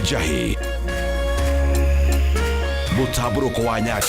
Njahĩ. Mũtambũrũko wa nya.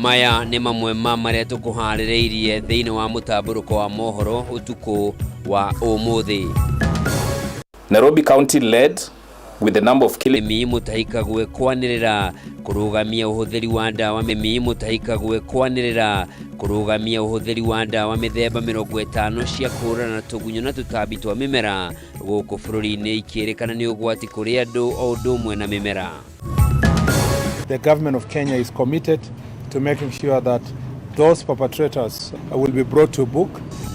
Maya nĩ mamwe ma marĩa tũkũharĩrĩirie thĩinĩ wa mũtambũrũko wa mohoro ũtukũ wa ũmũthĩ. Nairobi County led with the number of killings. Mĩmĩ Mutahi Kagwe kwanĩrĩra kũrũgamia ũhũthĩri wa ndawa. Mĩmĩ Mutahi Kagwe kwanĩrĩra kũrũgamia ũhũthĩri wa ndawa mĩthemba 50 cia kũhũrana na tũgunyũ na tũtambi twa mĩmera gũkũ bũrũri-inĩ, ikĩrĩkana nĩ ũgwati kũrĩ andũ o ũndũ ũmwe na mĩmera. The government of Kenya is committed to making sure that those perpetrators will be brought to book.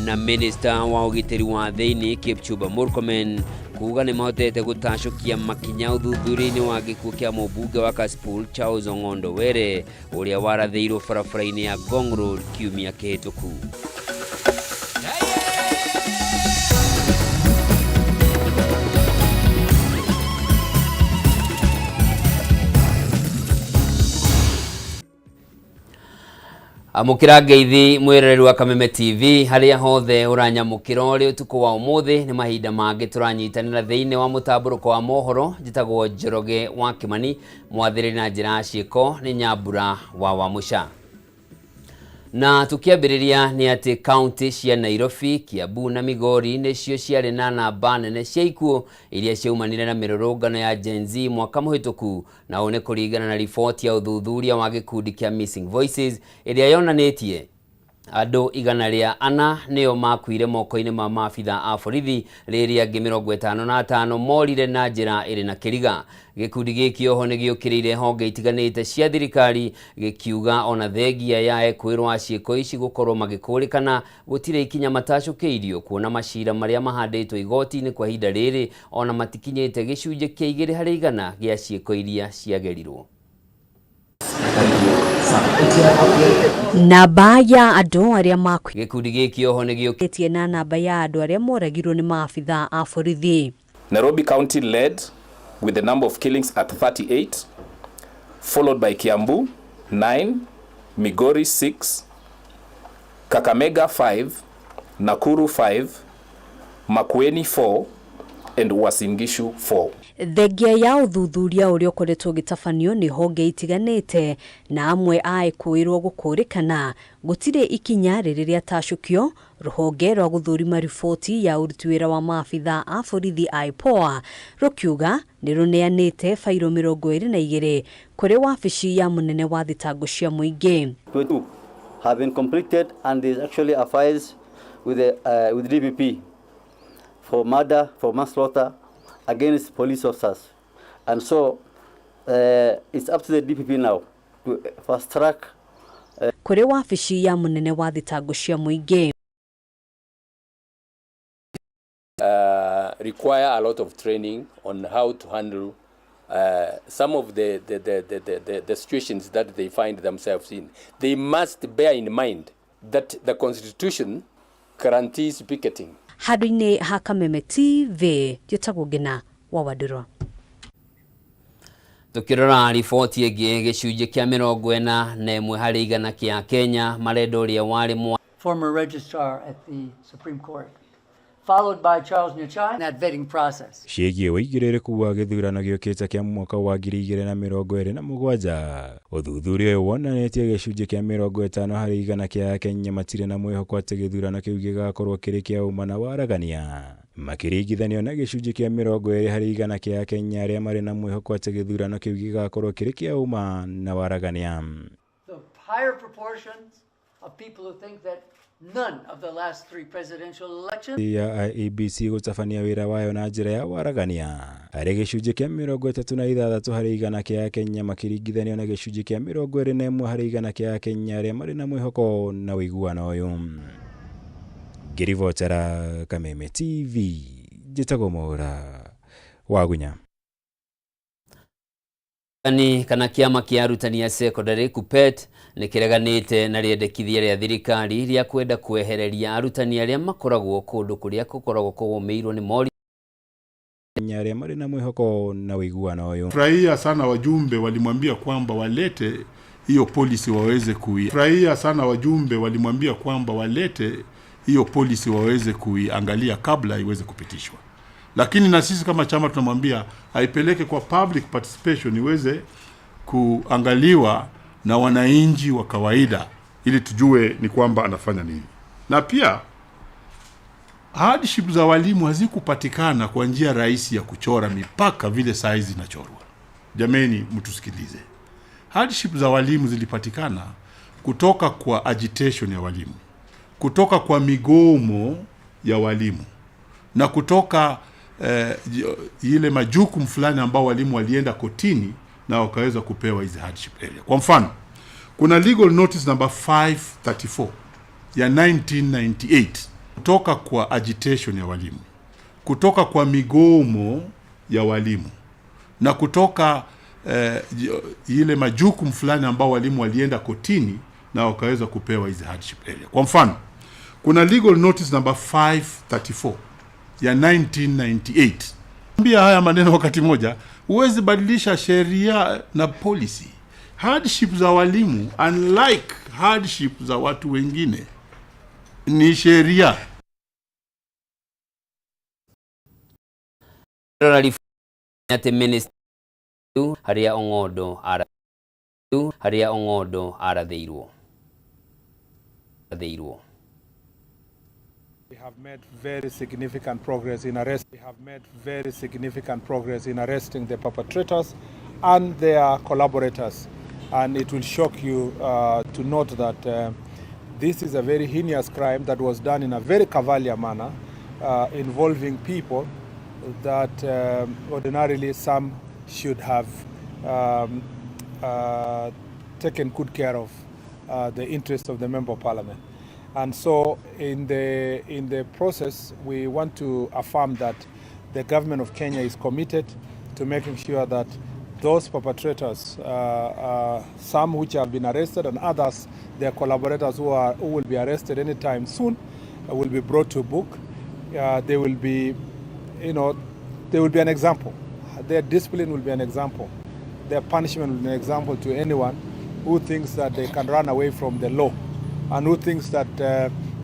Na minista wa ũgitĩri wa thĩinĩ Kipchumba Murkomen kuga nĩ mahotete gũtacũkia makinya ũthuthuria-inĩ wa gĩkuũ kĩa mũmbunge wa Kasipul Charles Ong'ondo Were, ũrĩa warathĩirwo barabara-inĩ ya Ngong Road kiumia kĩhĩtũku. Amũkĩra ngeithi mwĩroreri wa Kameme TV harĩa hothe ũranyamũkĩra ũrĩ ũtukũ wa ũmũthĩ. Nĩ mahinda mangĩ tũranyitanĩra thĩinĩ wa mũtambũrũko wa mohoro. Njĩtagwo Njoroge wa Kĩmani, mwathĩrĩri na njĩra ya ciĩko nĩ Nyambura wa Wamũca. Na tũkĩambĩrĩria nĩ atĩ kaunti cia Nairobi, Kiambu na Migori nĩcio ciarĩ na namba nene cia ikuũ iria ciaumanire na mĩrũrũngano ya Gen Z mwaka mũhĩtũku, na ũũ nĩ kũringana na riboti ya ũthuthuria wa gĩkundi kĩa Missing Voices, ĩrĩa yonanĩtie andũ 104 nĩo makuire moko-inĩ ma maabitha a borithi, rĩrĩa angĩ 55 morire na njĩra ĩrĩ na kĩriga. Gĩkundi gĩkĩ oho nĩ gĩũkĩrĩire honge itiganĩte cia thirikari, gĩkiuga ona thengia ya ekwĩrwo a ciĩko ici gũkorwo magĩkũrĩkana, gũtirĩ ikinya matacũkĩirio, kuona macira marĩa mahandĩtwo igoti-inĩ kwa ihinda rĩrĩ ona matikinyĩte gĩcunjĩ kĩa 2% gĩa ciĩko iria ciagerirwo. Namba ya andũ arĩa makuĩte Gĩkundi gĩkĩ oho nĩ gĩũkĩtie na namba ya andũ arĩa moragirwo nĩ maabitha a borithi. Nairobi County led with the number of killings at 38, followed by Kiambu 9, Migori 6, Kakamega 5, Nakuru 5, Makueni 4, and Uasin Gishu 4. Thengia ya ũthuthuria ũrĩa ũkoretwo ũgĩtabanio nĩ honge itiganĩte na amwe a ekũĩrwo gũkũrĩkana, gũtirĩ ikinya rĩrĩ rĩatacũkio. Rũhonge rwa gũthũrima riboti ya ũruti wĩra wa maabitha a borithi IPOA rũkiuga nĩ rũneanĩte bairo 22 kũrĩ wabici ya mũnene wa thitango cia mũingĩ. 22 have been completed, and there's actually a files with DPP for murder, for manslaughter against police officers. And so it's up to the DPP now to fast track kũrĩ wabici ya mũnene wa thitango cia mũingĩ. Require a lot of training on how to handle some of the situations that they find themselves in. They must bear in mind that the Constitution guarantees picketing. Handũ-inĩ ha Kameme TV, njĩtagwo Ngina wa Wandũrwa. Tukirora riboti ĩngĩ, gĩcunjĩ kĩa 41% kĩa Kenya marenda ũrĩa warĩ mwa former registrar at the Supreme Court, followed by Charles Nyachae in that vetting process. Ciĩgiĩ ũigĩrĩrĩku wa gĩthurano gĩũkĩte kĩa mwaka wa 2027, ũthuthuria ũyũ wonanĩtie gĩcunjĩ kĩa 50% kĩa Akenya matirĩ na mwĩhoko atĩ gĩthurano kĩu gĩgakorwo kĩrĩ kĩa ũma na waragania, makĩringithanio na gĩcunjĩ kĩa 20% kĩa Akenya arĩa marĩ na mwĩhoko atĩ gĩthurano kĩu gĩgakorwo kĩrĩ kĩa ũma na waragania. The higher proportions of people who think that none of the last three presidential elections ya IEBC gũtabania wĩra wayo na njĩra ya waragania harĩ gĩcunjĩ kĩa 36% kĩa Akenya, makĩringithanio na gĩcunjĩ kĩa 21% kĩa Akenya arĩa marĩ na mwĩhoko na ũiguano ũyũ. Ngĩribotera Kameme TV, njĩtagwo Mwaũra Wagunya. Arutani kana kĩama kĩa arutani a cekondarĩ KUPPET nĩ kĩreganĩte na rĩendekithia rĩa thirikari rĩa kwenda kwehereria arutani arĩa makoragwo kũndũ kũrĩa gũkoragwo kũgũmĩirwo nĩ moritũ. Kenya arĩa marĩ na mwĩhoko na ũiguano ũyũ. Furahia sana wajumbe walimwambia kwamba walete hiyo policy waweze kui. Furahia sana wajumbe walimwambia kwamba walete hiyo policy waweze kuiangalia kabla iweze kupitishwa, lakini na sisi kama chama tunamwambia aipeleke kwa public participation iweze kuangaliwa na wananchi wa kawaida, ili tujue ni kwamba anafanya nini. Na pia hardship za walimu hazikupatikana kwa njia rahisi ya kuchora mipaka vile saa hizi zinachorwa. Jameni, mtusikilize. Hardship za walimu zilipatikana kutoka kwa agitation ya walimu, kutoka kwa migomo ya walimu na kutoka ile majukumu fulani ambao walimu walienda kotini na wakaweza kupewa hizi hardship area. Kwa mfano, kuna legal notice number 534 ya 1998 kutoka kwa agitation ya walimu, kutoka kwa migomo ya walimu na kutoka ile majukumu fulani ambao walimu walienda kotini na wakaweza kupewa hizi hardship area. Kwa mfano, kuna legal notice number 534 ya 1998. Ambia haya maneno wakati moja, huwezi badilisha sheria na policy. Hardship za walimu unlike hardship za watu wengine ni sheria. Atĩ minister harĩa Ong'ondo ara harĩa Ong'ondo arathĩirwo athĩirwo. We have made very significant progress in arrest. We have made very significant progress in arresting the perpetrators and their collaborators. And it will shock you to note that this is a very heinous crime that was done in a very cavalier manner, involving people that ordinarily some should have taken good care of the interest of the Member of Parliament. And so in the process, we want to affirm that the government of Kenya is committed to making sure that those perpetrators, some which have been arrested and others, their collaborators who will be arrested anytime soon, will be brought to book. They will be an example. Their discipline will be an example. Their punishment will be an example to anyone who thinks that they can run away from the law and who thinks that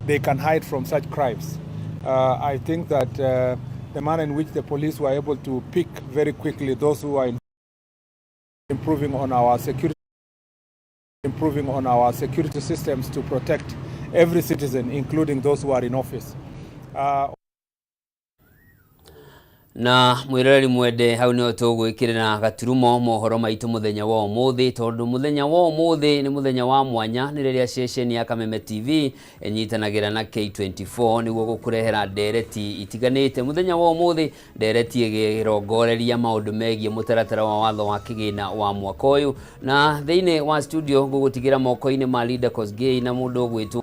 they can hide from such crimes. I think that the manner in which the police were able to pick very quickly those who are improving on our security systems to protect every citizen, including those who are in office. Na mwiroreri mwende, hau nĩho tũgwĩkĩrĩra gaturumo mohoro maitũ mũthenya wa ũmũthĩ, tondũ mũthenya wa ũmũthĩ nĩ mũthenya wa mwanya, nĩ rĩrĩa ceceni ya Kameme TV ĩnyitanagĩra na K24 nĩguo gũkũrehera ndereti itiganĩte. Mũthenya wa ũmũthĩ ndereti ĩgĩrongoreria maũndũ megiĩ mũtaratara wa watho wa kĩgĩna wa mwaka ũyũ, na thĩinĩ wa studio ngũgũtigĩra moko-inĩ ma Linda Kosgei na mũndũ ũgwĩtwo